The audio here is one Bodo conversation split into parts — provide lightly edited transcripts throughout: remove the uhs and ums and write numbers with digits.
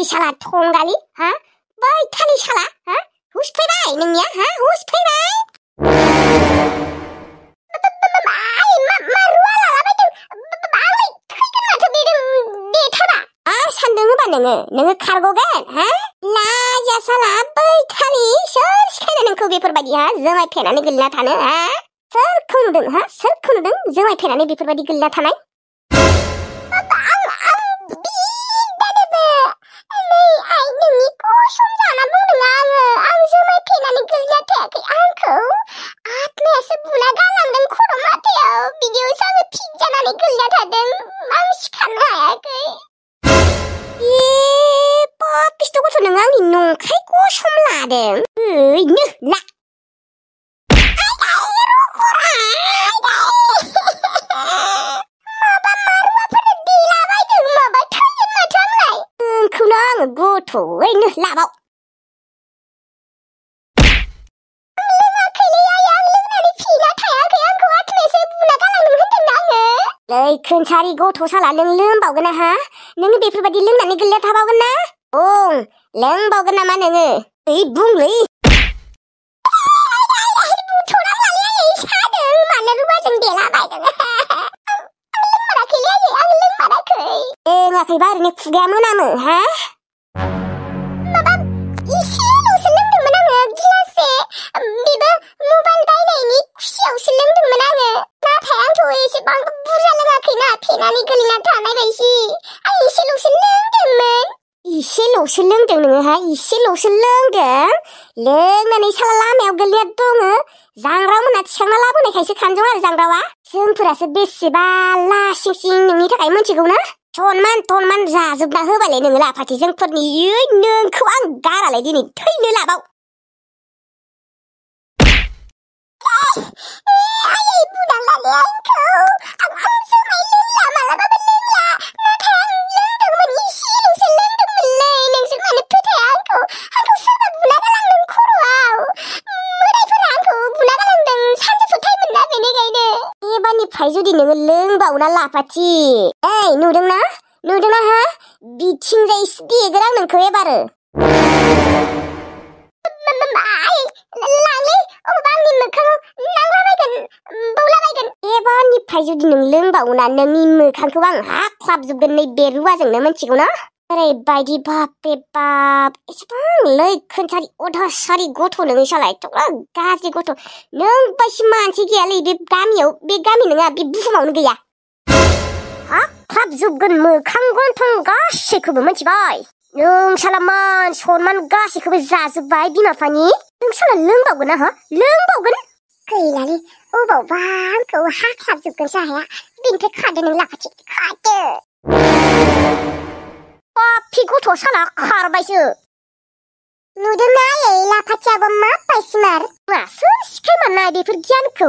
पार्टी साला थंगालि हा बै थालि साला हा हुस फैबाय नोंनिया हा हुस फैबाय मारुवा लालाबायदों आंलाय थैगोन माथो बेथारा सानदों होबा नोङो खारग'गोन हा लाजिया साला बै थालि सोर सिखायनो नोंखौ बेफोरबायदि हा जोमाय फेनानै गोलैना थानो हा सोरखौ नुदों हा सोरखौ नुदों जोमाय फेनानै बेफोरबायदि गोलैना थानाय गथ'यैनो लाबाव खोनसारि गथ' साला नों लोंबावगोन ना हा नों बेफोरबायदि लोंनानै गोलैना थाबावगोन ना लोंबावगोन नामा नोङो ओइ बुंलै लोङाखैबा ओरैनो खुगाया मोनामो हा माबा इसेल'सो लोंदोंमोन आङो गिलाससे बेबो मबाइल बायनायनि खुसियावसो लोंदोंमोन आङो नाथाय आंथ' एसेबां बुरजा लोङाखैना फेनानै गोलैना थानाय बायदि आं इसेल'सो लोंदोंमोन इसेल'सो लोंदों नोङो हा इसेल'सो लोंदों लोंनानै साला लामायाव गोलैना दङ जांग्राव मोना थिखांना लाबोनायखायसो खानजं आरो जांग्रावा जोंफोरासो बेसेबा लासिं सिं नोंनि थाखाय मोनथिगौ ना सनमान जाजोबना होबालाय नोङो लाफाथि जोंफोरनि नोंखौ आं गारालाय दिनै थैनो लाबाव आयै बुदांलालै आंखौ आं जुमाय लोंला मालाबाबो लोंला नाथाय आं लोंदोंमोन इसेल'सो लोंदोंमोनलै नोंसोर मानो फोथाया आंखौ सोरबा बुना गालांदों खर'आव मोदायफोरा आंखौ बुना गालांदों सानजौफु टाइममोन ना बेनिखायनो एबारनिफ्राय जुदि नोङो लोंबावना लाफाथि ओइ नुदोंना हा बिथिंजायसो देगोन आं नोंखौ एबारो एबारनिफ्राय जुदि नों लोंबावोना नोंनि मोखांखौ आं हाख्लाबजोबगोन नै बे रुवाजोंनो मोनथिगौ ना ओरैबायदि बाप रे बाप एसेबां लैखोनसारि अधासारि गथ' नोङो साला एथ'ग्रा गाज्रि गथ' नों बायदि मानसि गैयालै बे गामियाव बे गामि नङा बे बुहुमावनो गैया हाख्लाबजोबगोन मोखां गन्थं गासैखौबो मिथिबाय नों साला मान सनमान गासैखौबो जाजोब्बाय बिमा बिफानि नों साला लोंबावगोन ना हा लोंबावगोन गैलालै अबावबा आंखौ हाख्लाबजोबगोनसो हाया बिनिफ्राय खादो नों लाफाथि खादो पापि गथ' साला खारबायसो नुदोंना आयै लाफाथियाबो माबाय स्मार्ट सोर सिखायमारनाय बेफोर गियानखौ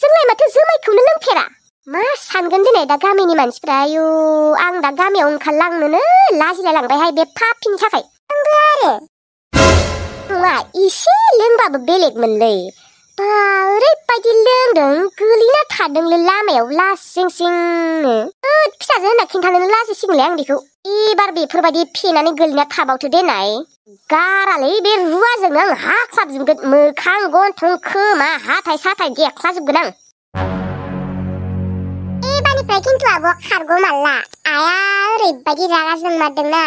जोंलाय माथो जुमायखौनो लोंफेरा मा सानगोन दिनै दा गामिनि मानसिफ्रा आयु आं दा गामियाव ओंखारलांनोनो लाजिलायलांबायहाय बे पापिनि थाखाय आंबो आरो नङा एसे लोंबाबो बेलेगमोनलै बा ओरैबायदि लोंदों गोलैना थादोंलै लामायाव लासिं सिंनो फिसाजो होनना खिन्थानोनो लाजिसिगोनलै आं बेखौ एबार बेफोरबायदि फेनानै गोलैना थाबावथो देनाय गारालै बे रुवाजोंनो आं हाख्लाबजोबगोन मोखां गन्थं खोमा हाथाय साथाय देख्लाजोबगोन आं एबारनिफ्राय खिन्थु आब' खारगौ मारला आया ओरैबायदि रागा जोंमारदोंना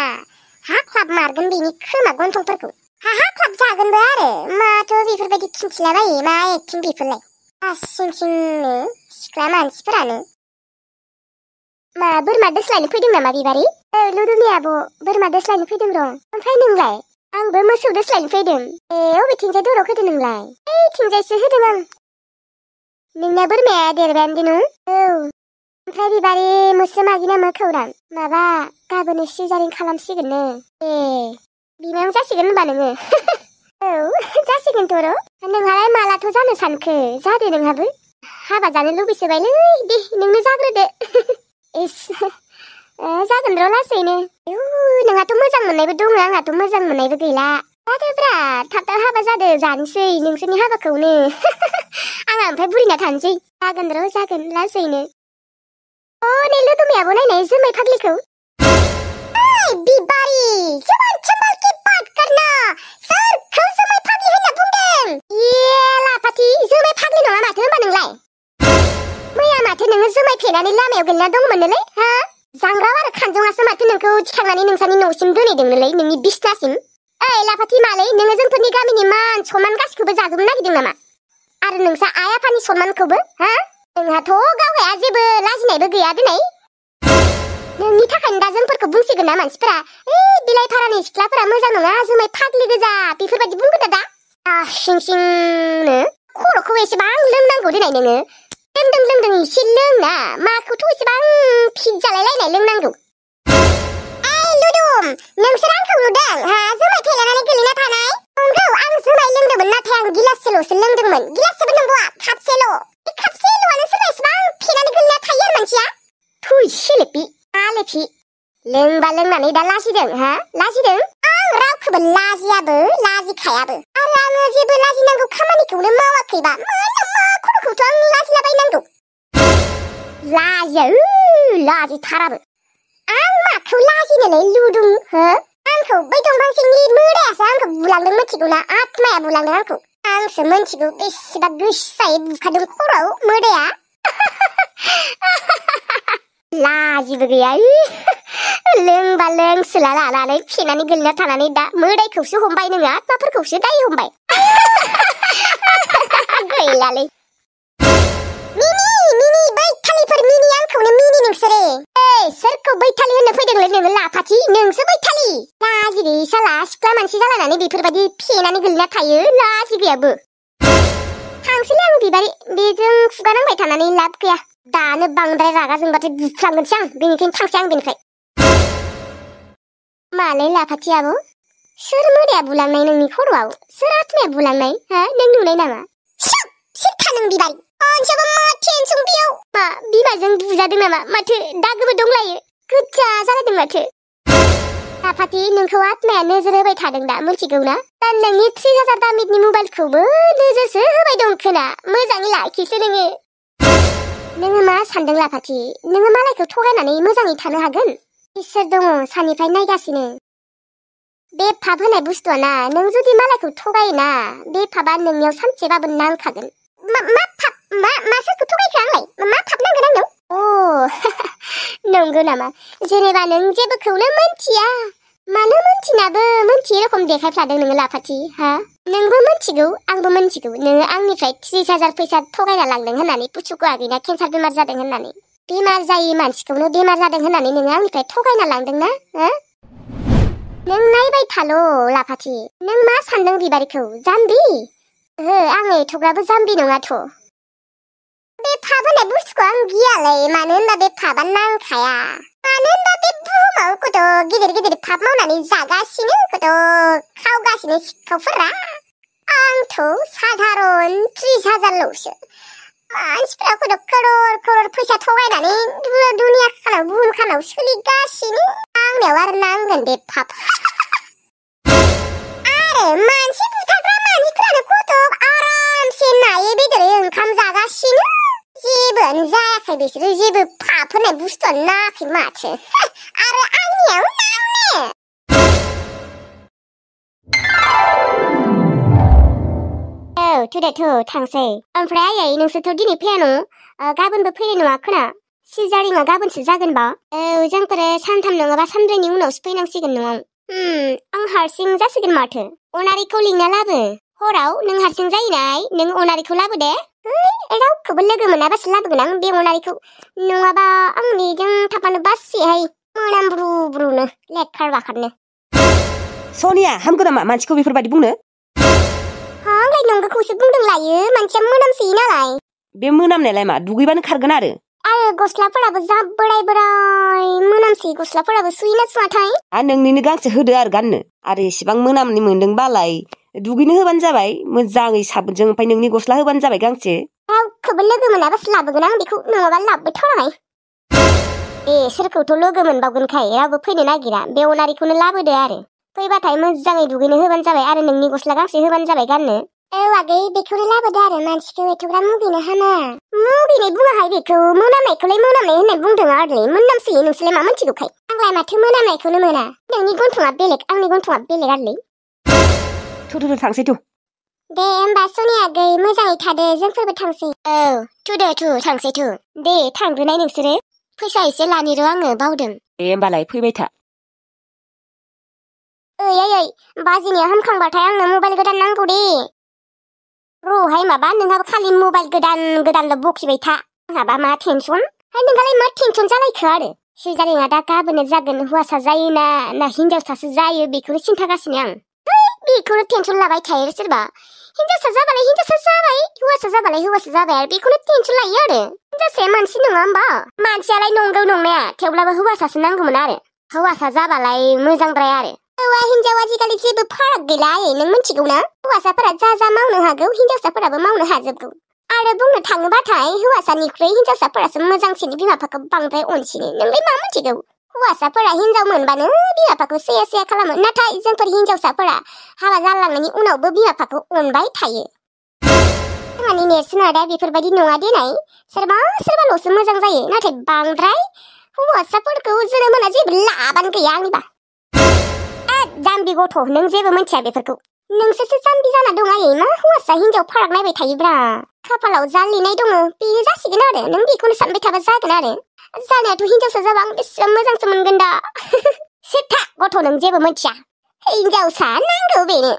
हाख्लाब मारगोन बेनि खोमा गन्थंफोरखौ हाख्लाब जागोनबो आरो माथो बेफोरबायदि खिन्थिलाबायो मा एक्टिं बेफोरलाय लासिं सिंनो सिख्ला मानसिफोरानो मा बोरमा दोस्लायनो फैदों नामा बिबारि लुदुनि आब' बोरमा दोस्लायनो फैदों र' ओमफ्राय नोंलाय आंबो मोसौ दोस्लायनो फैदों अबेथिंजाय दराव होदों नोंलाय ओइथिंजायसो होदों आं नोंना बोरमाया देरबायानो दिनु ओमफ्राय बिबारि मोस्रोमागिना मा खौरां माबा गाबोन सिजारिं खालामसिगोननो बिमायाव जासिगोन होनबा नोङो जासिगोनथ' र' नोंहालाय मालाथ' जानो सानखो जादो नोंहाबो हाबा जानो लुबैसोबायलै दे नोंनो जाग्रोदो जागोन र' लासैनो नोंहाथ' मोजां मोननायबो दङ आंहाथ' मोजां मोननायबो गैला जादोब्रा थाब थाब हाबा जादो जानोसै नोंसोरनि हाबाखौनो आंहा ओमफ्राय बुरिना थानोसै जागोन र' जागोन लासैनो नै लुदुमियाबो नायनाय जुमाय फाग्लिखौ बिबारि जोमान चंबल की बात करना सोरखौ जोमै फाग्लि होनना बुंदों लाफाथि जोमै फाग्लि नङा माथो होनबा नोंलाय मैया माथो नोङो जोमै फेनानै लामायाव गोलैना दंमोननोलै हा जांग्राव आरो खानजङासो माथो नोंखौ थिखांनानै नोंसानि न'सिम दोनहैदोंनोलै नोंनि बिसनासिम ओइ लाफाथि मालै नोङो जोंफोरनि गामिनि मान सनमान गासिखौबो जाजोबनो नागिरदों नामा आरो नोंसा आइ आफानि सनमानखौबो हा नोंहाथ' गावहाया जेबो लाजिनायबो गैया दिनै नोंनि थाखायनो दा जोंफोरखौ बुंसिगोन ना मानसिफोरा बिलाइ फारानि सिख्लाफोरा मोजां नङा जोमै फाग्लि गोजा बेफोरबायदि बुंगोन दा सिं सिंनो खर'खौ एसेबां लोंनांगौ दिनै नोङो लोंदों एसे लोंना माखौथ' एसेबां फिट जालायलायनाय लोंनांगौ ओइ लुदुम नोंसोर आंखौ नुदों हा जोमै फेलानानै गोलैना थानाय नंगौ आं जोमै लोंदोंमोन नाथाय आं गिलाससेल'सो लोंदोंमोन गिलाससेबो नंगौआ कापसेल' बे कापसेल'आनो सोरबा एसेबां फेनानै गोलैना थायो आरो मानसिया थुइ सिलिपि आलेपि लोंबा लोंनानै दा लाजिदों हा लाजिदों आं रावखौबो लाजियाबो लाजिखायाबो आरो आङो जेबो लाजिनांगौ खामानिखौनो मावाखैबा मा खर'खौथ' आं लाजिलाबायनांगौ लाजिया लाजिथाराबो आं माखौ लाजिनोलै लुदुं हो आंखौ बै दंफां सिंनि मोदायासो आंखौ बुलांदों मिथिगौ ना आत्माया बुलांदों आंखौ आंसो मिथिगौ बेसेबा गोसायै बुखादों खर'आव मोदाया लाजिबो गैया लोंबा लोंसोला लानानै फेनानै गोलैना थानानै दा मोदायखौसो हमबाय नोङो आत्माफोरखौसो दाय हमबाय गैलालै मिनि बैथालिफोर मिनि आंखौनो मिनि नोंसोरो सोरखौ बैथालि होननो फैदोंलै नोङो लाफाथि नोंसो बैथालि लाजिगै साला सिख्ला मानसि जालायनानै बेफोरबायदि फेनानै गोलैना थायो लाजिगैयाबो थांसैलै आं बिबारि बेजों खुगा नांबाय थानानै लाब गैया दानो बांद्राय रागा जोंबाथाय बुफ्लांगोनसै आं बेनिखायनो थांसै आं बेनिफ्राय मालै लाफाथि आब' सोर मोदाया बुलांनाय नोंनि खर'आव सोर आत्माया बुलांनाय हा नों नुनाय नामा सिरखा नों बिबारि अनसाबा मा टेनसन बेयाव मा बिमाजों बुजादों नामा माथो दागोबो दंलायो गोजा जालायदों माथो लाफाथि नोंखौ आत्माया नोजोर होबाय थादों दा मिथिगौ ना दा नोंनि 3000 दामिनि मबाइलखौबो नोजोरसो होबाय दं खोना मोजाङै लाखिसो नोङो मा सानदों लाफाथि नोङो मालायखौ थगायनानै मोजाङै थानो हागोन इसोर दङ सानिफ्राय नायगासिनो बे फाप होनाय बुस्थुआ ना नों जुदि मालायखौ थगायोना बे फापा नोंनियाव सानसेबाबो नांखागोन मा फाप मा सोरखौ थगायखो आंलाय मा फाप नांगोन आंनाव नंगौ नामा जेनेबा नों जेबोखौनो मोनथिया मानो मोनथिनाबो मोनथियै रखम देखायफ्लादों नोङो लाफाथि हा नोंबो मोनथिगौ आंबो मोनथिगौ नोङो आंनिफ्राय 30,000 फैसा थगायना लांदों होननानै पुसुकु आगैना केन्सार बेमार जादों होननानै बेमार जायै मानसिखौनो बेमार जादों होननानै नोङो आंनिफ्राय थगायना लांदोंना हा नों नायबाय थाल' लाफाथि नों मा सानदों बिबारिखौ जाम्बि आं एथ'ग्राबो जाम्बि नङाथ' बे फाप होनाय बुस्थुखौ आं गियालै मानो होनबा बे फापा नांखाया मानो होनबा बे बुहुमाव कत' गिदिर फाप मावनानै जागासिनो कत' खावगासिनो सिखावफोरा आंथ' साधारन 30,000ल'सो मानसिफोरा कत' करोड़ फैसा थगायनानै दुनिया खानाव बुहुम खानाव सोलिगासिनो आंनियाव आरो नांगोन बे फाप आरो मानसि बुथारग्रा मानसिफोरानो कत' आरामसे नायै बेदरै ओंखाम जागासिनो जेबोआनो जायाखै बिसोरो जेबो फाप होनाय बुस्थुआनो नाङाखै माथो आरो आंनियाव नांनो थुदे थांसै ओमफ्राय आयै नोंसोरथ' दिनै फैया न' गाबोनबो फैनाय नङा खोना सिजारिंआ गाबोनसो जागोनबा जोंफोरो सानथाम नङाबा सानब्रैनि उनावसो फैनांसिगोन न'आव आं हारसिं जासिगोन माथो अनारिखौ लिंना लाबो हराव नों हारसिं जायोनाय नों अनारिखौ लाबो दे रावखौबो लोगो मोनाबासो लाबोगोन आं बे अनारिखौ नङाबा आं बेजों थाफानो बासिहाय मोनामब्रुनो लेथखार बाखारनो सनिया हामगौ नामा मानसिखौ बेफोरबायदि बुंनो आंलाय नंगौखौसो बुंदों लायो मानसिया मोनामसोयो नालाय बे मोनामनायलाय मा दुगैबानो खारगोन आरो गस्लाफोराबो जा बोराय मोनामसोयो गस्लाफोराबो सुयोना सुवाथाय नोंनिनो गांसे होदो आरो गाननो आरो एसेबां मोनामनि मोनदोंबालाय दुगैनो होबानो जाबाय मोजाङै साबोनजों ओमफ्राय नोंनि गस्ला होबानो जाबाय गांसे रावखौबो लोगो मोनाबासो लाबोगोन आं बेखौ नङाबा लाबोथाराहाय सोरखौथ' लोगो मोनबावगोनखाय रावबो फैनो नागिरा बे अनारिखौनो लाबोदो आरो फैबाथाय मोजाङै दुगैनो होबानो जाबाय आरो नोंनि गस्ला गांसे होबानो जाबाय गाननो आगै बेखौनो लाबोदो आरो मानसिखौ एथ'ग्राब मुगैनो हामा मुगैनाय बुङाहाय बेखौ मोनामनायखौलाय मोनामनाय होननाय बुंदों आरोलै मोनामसोयो नोंसोरलाय मा मोनथिगौखाय आंलाय माथो मोनामनायखौनो मोना नोंनि गन्थङा बेलेग आंनि गन्थङा बेलेग आरोलै थु थांसै थु दे होमबा सनिया आगै मोजाङै थादो जोंफोरबो थांसै औ थु थांसै थु दे थांग्रोनाय नोंसोरो फैसा एसे लानि र' आङो बावदों दे होमबालाय फैबाय था ओइ बाजिनिया हामखांबाथाय आंनो मबाइल गोदान नांगौ दे र'हाय माबा नोंहाबो खालि मबाइल गोदानल' बखिबाय था आंहाबा मा टेनसन नोंहालाय मा टेनसन जालायखो आरो सुइजारिङा दा गाबोननो जागोन हौवासा जायो ना हिनजावसासो जायो बेखौनो सिन्थागासिनो आं बेखौनो टेनसन लाबाय थायो सोरबा हिनजावसा जाबालाय हिनजावसा जाबाय हौवासा जाबालाय हौवासा जाबाय आरो बेखौनो टेनसन लायो आरो हिनजावसाया मानसि नङा होमबा मानसियालाय नंगौ नंनाया थेवब्लाबो हौवासासो नांगौमोन आरो हौवासा जाबालाय मोजांद्राय आरो हौवा हिनजाव आजिखालि जेबो फाराग गैला नों मिथिगौ ना हौवासाफोरा जा मावनो हागौ हिनजावसाफोराबो मावनो हाजोबगौ आरो बुंनो थाङोबाथाय हौवासानिख्रुइ हिनजावसाफोरासो मोजांसिन बिमा बिफाखौ बांद्राय अनसिनो नोंलाय मा मिथिगौ हौवासाफोरा हिनजाव मोनबानो बिमा बिफाखौ सेया खालामो नाथाय जोंफोर हिनजावसाफोरा हाबा जालांनायनि उनावबो बिमा बिफाखौ अनबाय थायो जोंहानि नेरसोना दा बेफोरबायदि नङा देनाय सोरबाल'सो मोजां जायो नाथाय बांद्राय हौवासाफोरखौ जोनोम होना जेबो लाबानो गैया आंनिबा जाम्बि गथ' नों जेबो मिथिया बेफोरखौ नोंसोरसो जाम्बि जाना दं आयै मा हौवासा हिनजाव फाराग नायबाय थायोब्रा खाफालाव जा लिरनाय दङ बेनो जासिगोन आरो नों बेखौनो सानबाय थाबा जागोन आरो जानायाथ' हिनजावसा जाबा आं बेसेबां मोजांसो मोनगोन दा सेथा गथ' नों जेबो मिथिया हिनजावसा नांगौ बेनो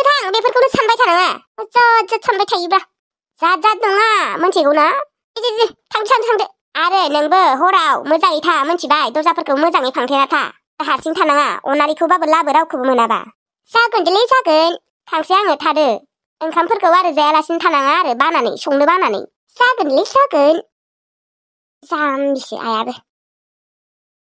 थां बेफोरखौनो सानबाय थानाङा जाद सानबाय थायोब्रा जाद नङा मिथिगौ ना थांदो आरो नोंबो हराव मोजाङै था मिथिबाय दरजाफोरखौ मोजाङै फांथेना था हारसिं थानाङा अनारिखौबाबो लाबो रावखौबो मोनाबा जागोन थांसै आङो थादो ओंखामफोरखौ आरो जायालासिनो थानाङा आरो संनो बानानै जागोन जाम्बिसो आयाबो